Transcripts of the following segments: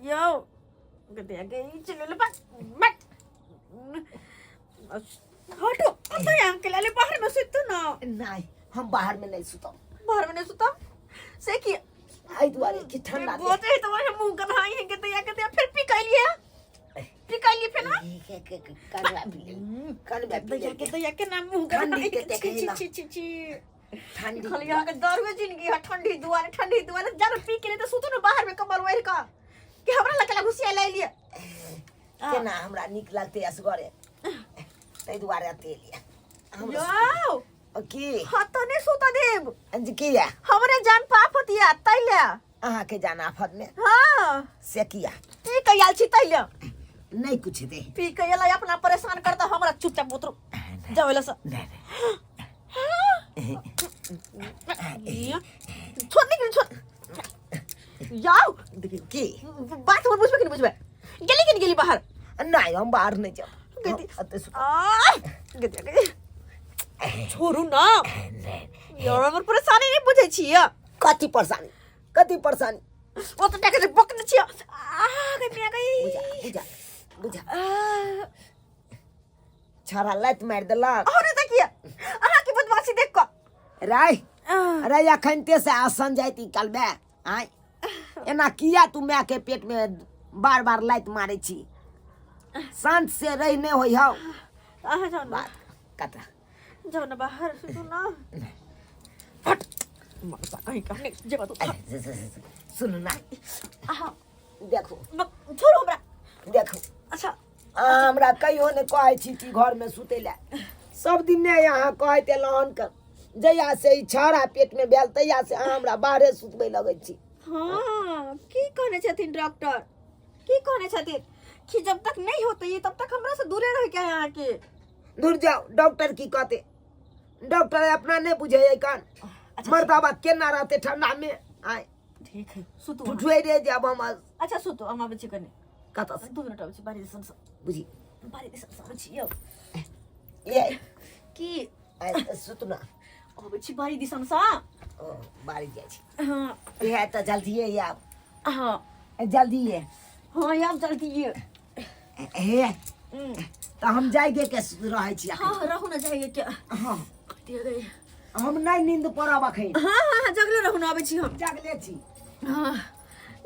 यौ गदे गे चलू ले बक बक हटो अतः हम के लाले बाहर में सुतू ना। नहीं, हम बाहर में नहीं सुतब। बाहर में नहीं सुतब से की? एहि दुआरे कि ठंडा। बहुत है तो वह मुंह कन्हाई है के तैया के तैया फिर पी कैलिए, पी कैलिए फिर ना। कनवा पी ले, कनवा पी दैया ले। के दैया के ना मुंह ठंडी कन्हाई के छी। देखै ना। छी छी छी। ठंडी। खाली यहाँ के दारुए जिंदगी है, ठंडी दुआरे, ठंडी दुआरे। जानो पी के ले तो सुतो ना बाहर में कम्बल ओढ़ का कि हमरा लकला घुसिया ले लिए। केना हमरा नीक लगतै असगरे, ताहि दुआरे एते एलियै हमरा। यौ। की? हाँ तो नहीं सुता देब। जे किया? हमरे जान पाप होतिया तैले। अहाँके जान आफत में? हाँ। से किया? पी के आयल छी तैले। नहीं कुछ दे। पी के आयल अपना परेशान करता हमरा। चुपचाप उतरू, जाओ एला से। नहीं। छोड़, निकल, छोड़। जाओ। की? बात हमर बुझबे कि नहीं बुझबे? गेली कि नहीं गेली बाहर? नहीं, हम बाहर नहीं जाब। गदी। एते सुतब। आ गदिया गदिया, छोड़ू ना यार, हमर परेशानी नहीं बुझै छियै। कथी परेशानी, कथी परेशानी? ओ तऽ टाके बकने छियै। आ गई मिया गई। बुझा बुझा बुझा। आ, छड़ा लात मारि देलक। अहाँ नहि देखिए, अहाँके बदमाशी देख कऽ। राय। आह, रे अखनते से आसन जाइत ई कलबे आय, एना किया तू माय के पेट में बार बार लात मारे छी? शांत से रही नहीं होई हौ। अहाँ जाउ ने। बात कता? जाउ ने बाहर सुतू ना। फट मरता कहीं कहीं जेबा तू। सुन ना। अहाँ देखू। छोड़ू हमरा। देखू। अच्छा। अहाँ हमरा कहियो नहि कहै छी कि घरमे सुतै लए। सब दिन ने अहाँ कहैत एलहुँ हन के जहिया से ई छाड़ा पेट में भेल तहिया से अहाँ हमरा बाहरे सुतबै लगै छी। हाँ, की कहने छथिन डॉक्टर? की कहने छथिन कि जब तक नहीं होते ये तब तक हमरा से दूरे रह के है अहाँके। दूर जाओ, डॉक्टर की कहते? डॉक्टर अपना नहीं बुझे है कान। अच्छा। मर्दाबा केना रहते ठंडा में आय? ठीक है, सुतू अहाँ। ठुठुए रे जाब हम। अच्छा सुतू, हम आबै छी कनि। कतऽ से? 2 मिनट आबै छी, बारी दिसन से। बुझी। बारी दिसन से आबै छी यौ। ये। की? आय, सुतू ना। आबै छी बारी दिसन से। ओ बारी जाइ छी? हाँ। इएह तऽ जल्दिए आब। हाँ। जल्दिए। हाँ, आब जल्दिए। हे, तऽ हम जाइगे के रहै छी अखन। हाँ, रहू ना, जाइए के। हाँ। दिया गई। हम नहि नींद पड़ब अखन। हाँ हाँ हाँ, जगले रहू ना, आबै छी हम। जागले छी। हाँ,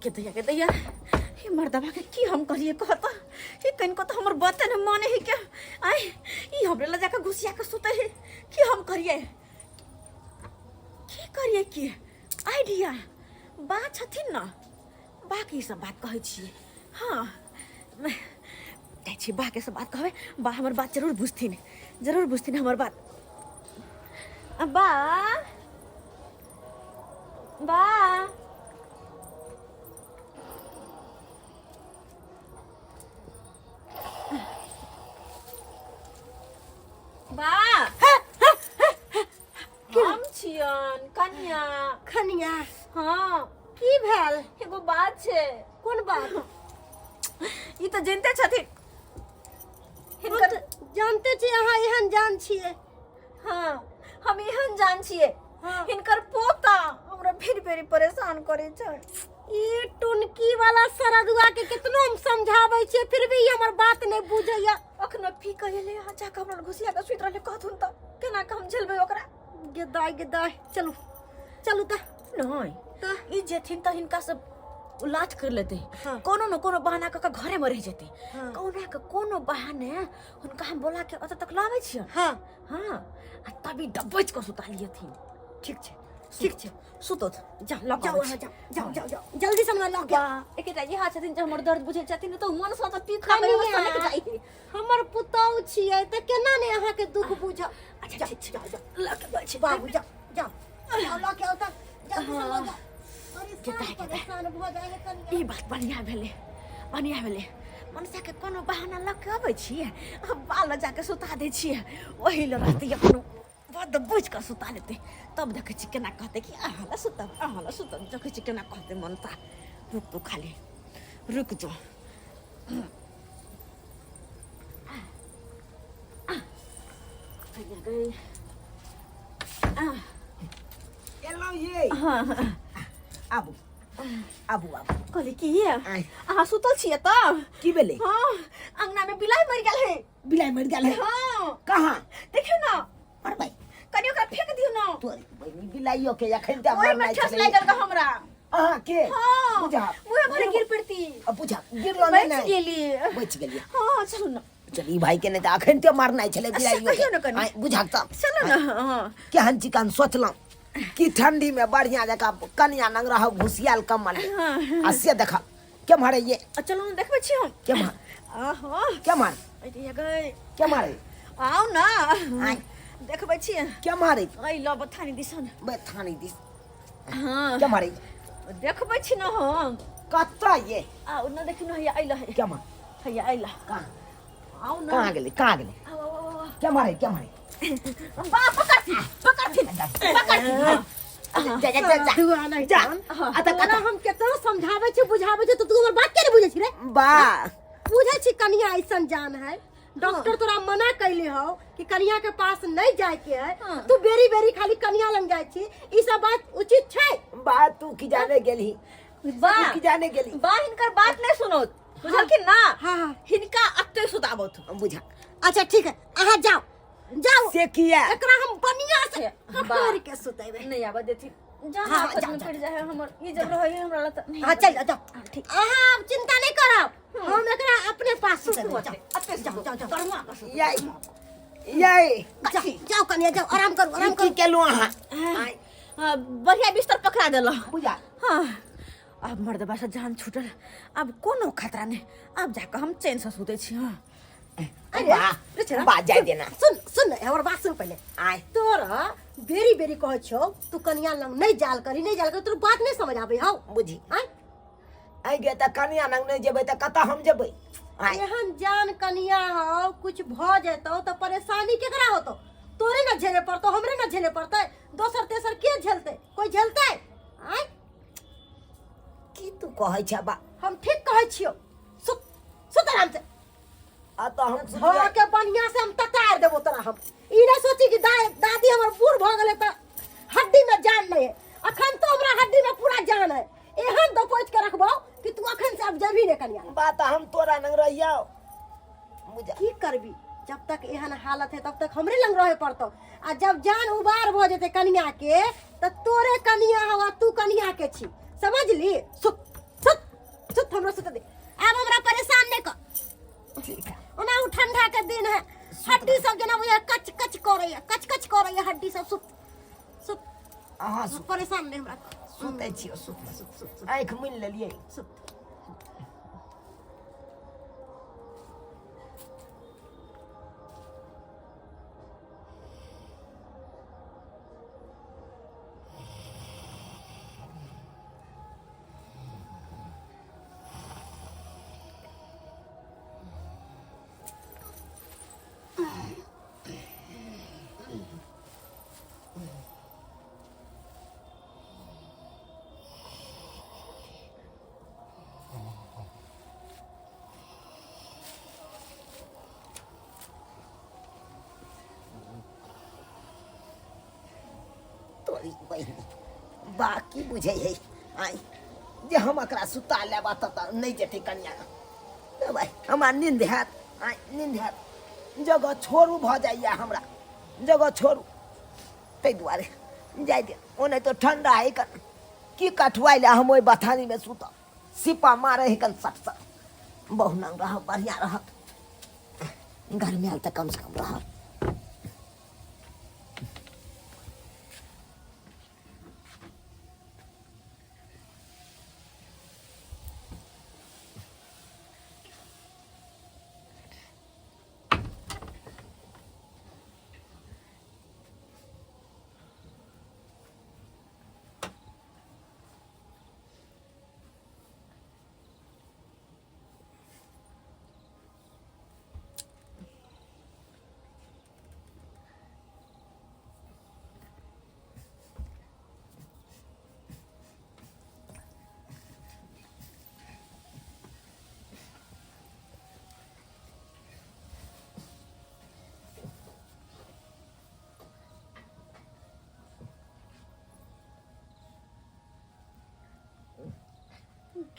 के दैया, के दैया, हे मर्दबा के की हम करिए कहता? हे कनिको तऽ हमर बाते ने माने है के। आय, ई हमरे लग जाके घुसिया के सुते है। की हम करिए, की करिए? की आइडिया बा छथिन न बा के ई सब बात कहै छियै। हाँ, जाइ छी बा के सब बात कहबै। बा हमर बात जरूर बुझथिन, जरूर बुझथिन हमर बात। आ बा, बा, बा, हम छियन कनिया। खनिया? हाँ। की भेल? एगो बात छै। कोन बात? ई तऽ जनते छथिन हम हिनकर। तऽ जानते छी अहाँ एहन जान छियै। हाँ, हम एहन जान छियै। हाँ। हिनकर पोता हमरा भेरी भेरी परेशान करै छै। ई टुनकी वाला सरदुआ के कितनो हम समझाबै छियै, फिर भी ई हमर बात नहि बुझैया। अखनो पी कऽ एलै अहाँ जाकऽ हमरा घुसिया कऽ सुति रहलै। कहथुन तऽ केना कऽ हम झेलबै ओकरा? गेदाय गेदाय, चलू चलू तऽ। नहि। तऽ? ई जेथिन तऽ हिनका सब लाथ कर लेतै। हाँ। कोनो न कोनो बहाना कऽ कऽ घरेमे रहि जेतै। हाँ। कहुना कऽ कोनो बहाने हुनका हम बोला के ओतऽ तक लाबै छियै। हाँ। हाँ, आ तभी दबोच कऽ सुता लियथिन। ठीक छै, ठीक छै। सुतत जा लऽ जाउ अहाँ, जाउ जाउ जाउ जाउ, जल्दी से हमरा लऽ के। एकेटा इएह छथिन जे हमर दर्द बुझै छथिन, नहि तऽ मन सँ तऽ पी खा कऽ कनिया। सनक जाइ है। हमर पुतहु छियै तऽ केना ने अहाँके दुख बुझब? अच्छा। जाउ। ठीक छै। जाउ जाउ। लऽ के जाइ छी। बाबू, जाउ जाउ जाउ, लऽ के आउ तऽ जल्दी से लऽ जाउ। केता परेशान केता। परेशान भऽ जाइ है कनिया। ई बात बढ़िया भेलै, बढ़िया भेलै। मनसा के कोनो बहाना लऽ के अबै छियै आ बाल जाके सुता दै छियै। ओही लए रहतै अपनो बड बुझि कऽ सुता लेतै। तब देखै छी केना कहतै कि अहाँ लए सुतब, अहाँ लए सुतब। देखै छी केना कहतै मनसा। रुक तू, खाली रुक जो। एलहुँ ये। हाँ हाँ। आबू आबू आबू। कहली की ये आय। अहाँ सुतल छियै तब? की भेलै? हाँ, अंगना में बिलाइ मरि गेल है। बिलाइ मरि गेल है? हाँ। कहाँ? देखियौ ना। मरबै। कनि ओकरा फेंक दियौ ना। तोरी बहिनी, बिलाइयो के अखन तऽ ओहिमे मरनाइ ठेस छलै। लागि गेल हमरा। अहाँ के? हाँ। बुझा। मुँहे भरे गिर पड़ती। अब बुझा, गिरलो नहि? बचि नहि गेली। बचि गेलियै। हाँ, चलू ना। चल, ई भाई के नहि तऽ अखन तऽ मारनाइ छलै अच्छा, बिलाइयो कहियौ ने के। कनि। आँय, बुझा तऽ। चलू ना। हाँ। केहन चिकन सोचलहुँ कि ठंडी में बढ़िया जकाँ कनिया नंग रहब घुसियाल कम्बल में। हाँ। आ से देख केम्हर है ये। आ, चलू ना, देखबै छी हम। केम्हर? आहा। केम्हर? अरे गई। केम्हर है? आउ ना। आँय। देखबै छी। केम्हर है? अइ ल बथानी दिसन। बथानी दिस। हाँ। केम्हर है? देखबै छी ना हम। कतऽ ये? आउ ना, देखियौ ना, हैया अइल है। केम्हर? हैया अइल। कहाँ? आउ ना। कहाँ गेलै, कहाँ गेलै? आउ आउ आउ, आउ। केम्हर है, केम्हर है? बा, पकड़थिन पकड़थिन पकड़थिन। जा जा जा जा। दुआ नहीं जा। जान। आ तऽ तोरा कतऽ? हम केतना समझाबै छी बुझाबै छी, तऽ तू हमर बात के नहीं बुझै छी रे? बा। बुझै छी कनिया ऐसन जान है। डॉक्टर तोरा मना कैले हौ कि कनिया के पास नहीं जाए के है। हाँ। तू बेरी बेरी खाली कनिया लग जाए छी, ई सब बात उचित छै? बा, तू की जाने गेलही? बा। तू की जाने गेली? बा, हिनकर बात नहीं सुनत, बुझलखिन ना? हाँ, हाँ। हिनका अत्ते सुताबत। बुझा। अच्छा ठीक है, अहाँ जाओ जाओ। से किया? एकरा हम बढ़िया से बा। कटोर के सुतेबै। नहीं आबऽ देथिन। जा। हाँ, आफत जाओ, में जाओ। पड़ जाए हमर, ई जब रहै हमरा लग तऽ नहीं। हाँ, चल जाओ जाओ। हाँ, ठीक। अहाँ अब चिंता नहीं करब, हम एकरा अपने पास सुतेबै। जाओ अत्ते जाओ जाओ जाओ। करुआ कऽ सुतेबै। यही यही। जाओ जाओ कनिया, जाओ, आराम करू आराम ई की करू। केलहुँ अहाँ? हाँ, हाँ, बढ़िया बिस्तर पकड़ा देलह। बुझा। हाँ, अब मर्दबा से जान छूटल, अब कोनो खतरा नहीं, अब जाके हम चैन से सुतै छी। हाँ। अरे, बा, रे छेड़ा, बा, जाय देना। सुन सुन, हमर बात सुन पहिले। आय। तोरा बेरी बेरी कहै छौ तू कनिया लग नहीं जाल करी, नहीं जाल करी, तोर बात नहीं समझ आबै हौ। बुझी। आय। आइ गे, तऽ कनिया लग नहि जेबै तऽ कतऽ हम जेबै? आय। एहन जान कनिया हौ, कुछ भ जेतौ तऽ परेशानी केकरा होतौ? तोरे न झेले पड़तौ, हमरे न झेले पड़तै, दोसर तेसर के झेलतै? कोई झेलतै? आय। की तू कहै छ बा? हम ठीक कहै छियौ, सुत सुत आराम से। आ तऽ हम धऽ सुतबै। के बढ़िया से हम ततार देबो तोरा। हम ई नहीं सोची कि दादी हमर बूढ़ भऽ गेलै तऽ हड्डी में जान नहीं है। अखन तो हमरा हड्डी में पूरा जान है, एहन दपोच के रखबो कि तू अखन से अब जेबही ने कनिया लग। बा, तऽ हम तोरा लग रहियौ। बुझा। की करबी, जब तक एहन हालत है तब तक हमरे लंग रहे पड़तो, आ जब जान उबार भऽ जेतै कनिया के तऽ तोरे कनिया हवा, तू कनिया के छी, समझली? सुत सुत सुत, हमरो सुत दे, आब हमरा परेशान नहीं कर। ठीक है। ओना उ ठंडा के दिन है, हड्डी सब जेना बुझाय कच कच करैया, कच कच करैया हड्डी सब। सुत सुत। अहाँ सुत। परेशान नहीं हमरा कर। सुतै छियौ, सुत सुत सुत सुत। आँखि मुनि लेलियै। सुत। तोरी बहिनी, बा की बुझै है आइ जे हम एकरा सुता लेबा तऽ नहि जेतै कनिया लग। भाइ, हमरा नींद हैत? आइ नींद हैत? जगह छोड़ू भऽ जाइए हमरा, जगह छोड़ू, ताहि दुआरे जाय दे। ओनाहितो तऽ ठंडा है कन, की कठुआइ लए हम ओहि बथानीमे सुतब? सिपा मारै है कन सट सट। बहु नंग रहब, बढ़िआँ रहत, गर्मी आयल तऽ कमसँ कम रहब।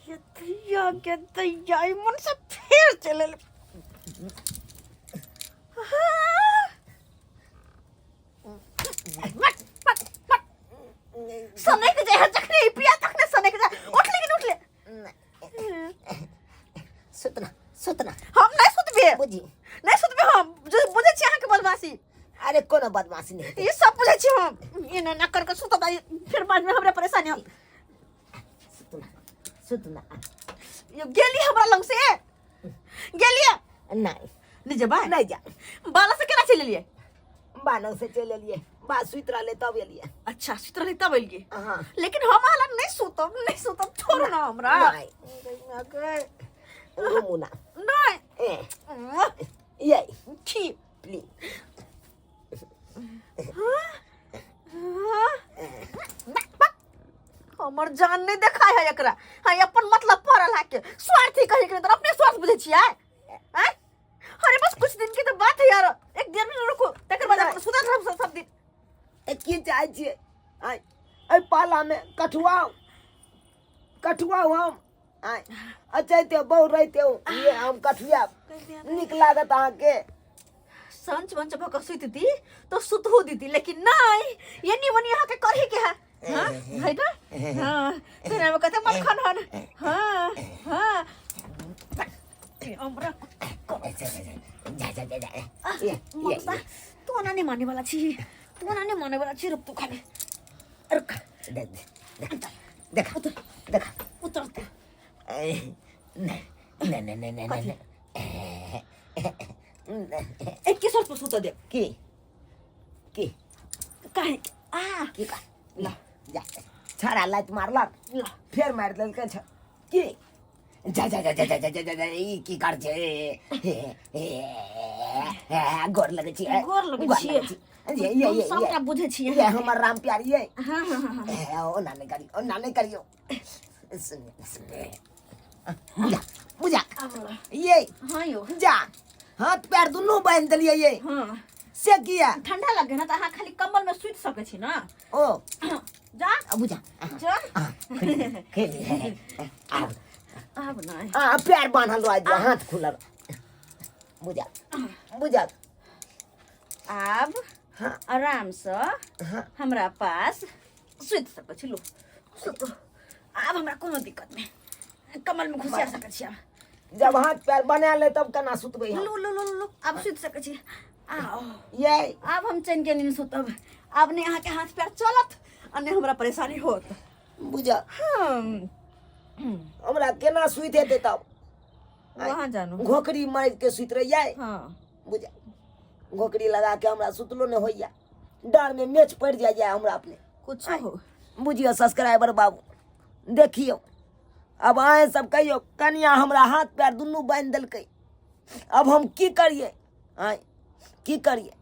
ये दैया के दैया ई मन से फेर चलि एलै। मत मत मत सनक जाइ है जखने ई पिया तखने सनक जाय उठ लेकिन उठ ले सुतना सुतना हम नहीं सुतबे बुझी नहीं सुतबे हम जो बुझै छी अहाँके बदमाशी अरे कोनो बदमाशी नहीं ई सब बुझै छी हम एना ना कर के सुतब फिर बाद में हमरा परेशानी हम सुतना सुतना यो गेली हमरा लंग से गेलिए नहीं नहीं जेबै नहीं जा बाला से केना चलि एलियै बानक से चलि एलियै बा सुति रहलै तब एलियै अच्छा सुति रहलै तब एलियै हाँ लेकिन हम अहाँ लग नहीं सुतब नहीं सुतब छोड़ू ना हमरा नहीं घुमू ना नहीं ए ये छी प्लीज हमर जान नहीं देखा है एकरा हाँ अपन मतलब पड़ल है के स्वार्थी कहे के तो अपने स्वार्थ बुझे छियै आँय? अरे बस कुछ दिन की तो बात है यार एक डेढ़ महीना रुको तकर बाद अपन सुतल रहब सब दिन ए की चाहै छियै आँय एहि पालामे कठुआउ कठुआउ हम आँय अचैते बहु रहिते ये हम कठुआब नीक लागत अहाँके संच वंच भऽ कऽ सुतती तो सुतहु दीदी लेकिन नहीं ये नहीं वनी यहाँ के करही के है हाँ है ना हाँ तेरा में कहते मक्खन हन हाँ हाँ हमरा जा जा जा जा ये ममता तू ना नहीं माने वाला छी तू ना नहीं माने वाला छी रुक तू खाली रुक देख देख देख देख उतर तू नहीं नहीं नहीं नहीं नहीं एक के शर्त पर सुत दे की की काहे आ की का ल जा छड़ा लात मारलक ल फेर मारि देलकै छ की जा जा जा जा जा जा जा जा ई की कर छै हे हे हे गोर लगै छी गोर लगै छियै। ये ये हम ये सबटा बुझै छियै ये हमर राम प्यारी ये हाँ हाँ हाँ हाँ ओना नहि करियौ ओना नहि करियौ सुनिए सुनिए बुझा बुझा आब ल। ये हाँ यौ जा हाथ पैर दुनू बान्हि देलियै ये हाँ से किया ठंडा लगे ना तऽ अहाँ खाली कम्बल में सुति सकै छी ना ओ जा बुझा जा खेल आब आब नहि आ पैर बान्हल रह दियौ हाथ खुलल बुझा बुझा आब हाँ आरामसँ हाँ हमरा पास सुति सकै छी लो सुतू आब हमरा कोनो दिक्कत नहि कमल में घुसिया सकै छी आब जब हाथ पैर बना ले तब केना सुतबै हम लो लो लो लो आब सुति सकै छी आओ ये आब हम चैन के नींद सुतब आब नहि अहाँके हाथ पैर चलत आ नहि हमरा परेशानी होत बुझा हम हमरा केना सुति हेतै तब वहाँ जानू घोकरी मारि के सुति रहियै हाँ बुझा घोकरी लगा के हमरा सुतलो नहि होइया डर में मेच पड़ि जाइया हमरा अपने कुछ हो बुझियौ सब्सक्राइबर बाबू देखियौ अब अहें सब कहियौ कनिया हमरा हाथ पैर दुनू बान्हि देलकै अब हम की करियै आँय की करियै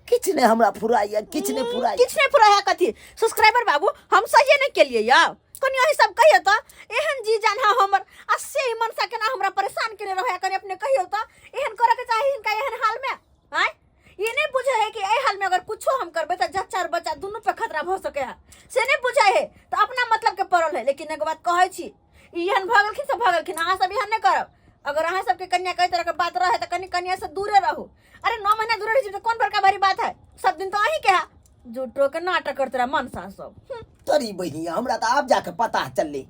किछु नहि हमरा फुराइया किछु नहि फुराइया किछु नहि फुराइया है कथी सब्सक्राइबर बाबू हम सहिए नहि केलियै यौ कनि अहीं सब कहियौ तऽ एहन जी जान है हमर आ से ई मनसा केना हमरा परेशान केने रहै कनि अपने कहियौ तऽ एहन करऽ के चाही हिनका एहन हाल में आँय ई नहि बुझै है कि एहि हाल में अगर कुछो हम करबै तऽ जच्चा और बच्चा दुनू पे खतरा भऽ सकै है से नहि बुझै है तऽ अपना मतलब के पड़ल है लेकिन एगो बात कहै छी ई एहन भऽ गेलखिन से भऽ गेलखिन अहाँ सब एहन नहि करब अगर अहाँ सबके कन्या के तरह के बात रहे तऽ कनि कन्या से दूरे रहू अरे 9 महीना दूरे रहै छी तऽ कोन बड़का भारी बात है सब दिन तऽ अहीं के है झूठो के नाटक करते रहे मनसा सब तोरी बहिनिया हमरा तऽ आब जाके पता चललै।